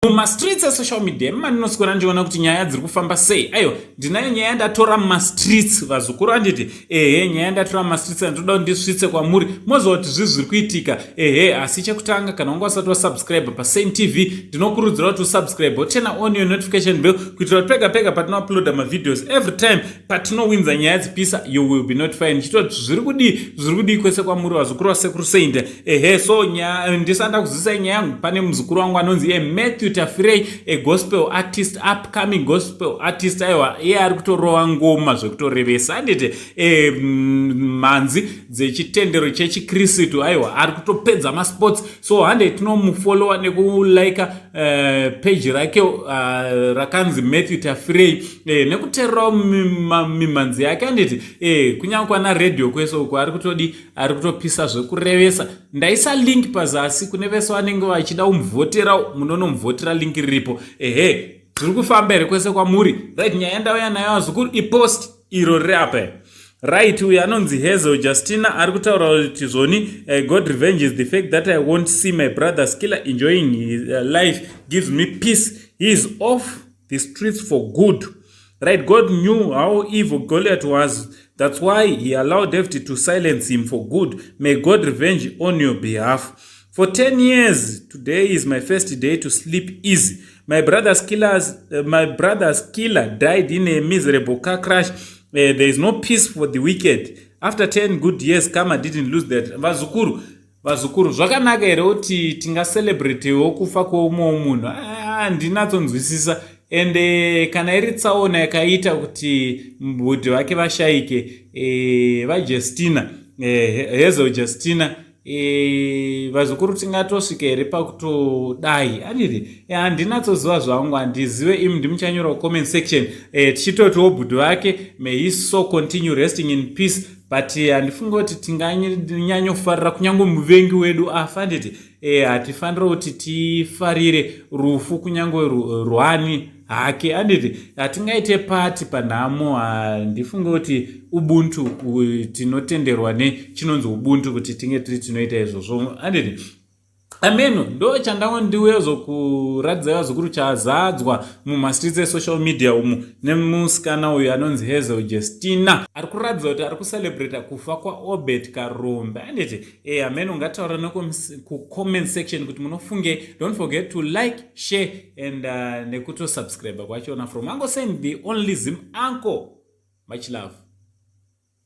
Mumastreets esocial media mandinoswera ndichiona kuti nyaya dziri kufamba sei. Aiwa, ndinayo nyaya yandatora mumastreets, vazukuru, anditi? Ehe, nyaya yandatora mumastreets andinoda kuti ndisvitse kwamuri, moziva kuti zvii zviri kuitika. Ehe, asi chekutanga, kana wanga usati wasubscribe paSaint TV, ndinokurudzira kuti usubscribe, woturn on your notification bell, kuitira kuti pega pega patinouploada mavideos, every time patinowinza nyaya dzipisa, you will be notified. Ndichitoti zviri kudii, zviri kudii kwese kwamuri, vazukuru vasekuru Saint? Ehe, so ndisanda kuzivisa nyaya yangu, pane muzukuru wangu anonzi iye Matthew Tafirei, a gospel artist, upcoming gospel artist. Aiwa, iye ari kutorova ngoma zvekutorevesa, anditi? Mhanzi dzechitendero chechikristu. Aiwa, ari kutopedza masports. So hande tinomufollowa nekulika page rake rakanzi Matthew Tafirei, nekuteererawo mimhanzi yake, anditi? Kunyange kwana radio kwese uko ari kutodi, ari kutopisa zvekurevesa. Ndaisa link pazasi kune vese vanenge vachida kumuvhotera, munonomuvhotera, link riripo. Ehe, zviri kufamba here kwese kwamuri? Right, nyaya ndauya nayo, vazukuru, ipost iro riri apa. Right, uyu anonzi Hazel Justina ari kutaura kuti zvoni, "God revenge is the fact that I won't see my brother's killer enjoying his life gives me peace. He is off the streets for good." Right, "God knew how evil Goliath was. That's why he allowed David to silence him for good. May God revenge on your behalf. For 10 years, today is my first day to sleep easy. My brother's killer died in a miserable car crash. There is no peace for the wicked. After 10 good years, karma didn't lose that." Vazukuru, vazukuru, zvakanaka here kuti tingacelebratewo kufa kweumwewo munhu? Handinatsonzwisisa. Ende kana iri tsaona yakaita kuti mbudhi vake vashayike, vaJustina, Hazel Justina, vazukuru, tingatosvika here pakutodai, anditi? Handinatsoziva zvangu, handizive. Imi ndimuchanyora comment section. Tichitotiwo bhudhi vake, may he so continue resting in peace, but handifungi kuti tinganyanyofarira kunyange muvengi wedu afa, handiti? Hatifaniri kuti tifarire rufu kunyange rwani hake, handiti? Hatingaite pati panhamo. Handifungi kuti ubuntu, tinotenderwa nechinonzi ubuntu kuti tinge tiri tinoita izvozvo, handiti? Ameno, ndo chandango ndiuyezokuratidzai, vazukuru, chazadzwa mumastreets esocial media umu nemusikana uyu anonzi Hazel Justina, ari kuratidza kuti ari kucelebrata kufa kwaObert Karombe, anditi? Ameno, ungataura nekucomment section kuti munofunge. Don't forget to like, share and nekutosubscribe kwachona. From Uncle Saint, the only Zim uncle, much love.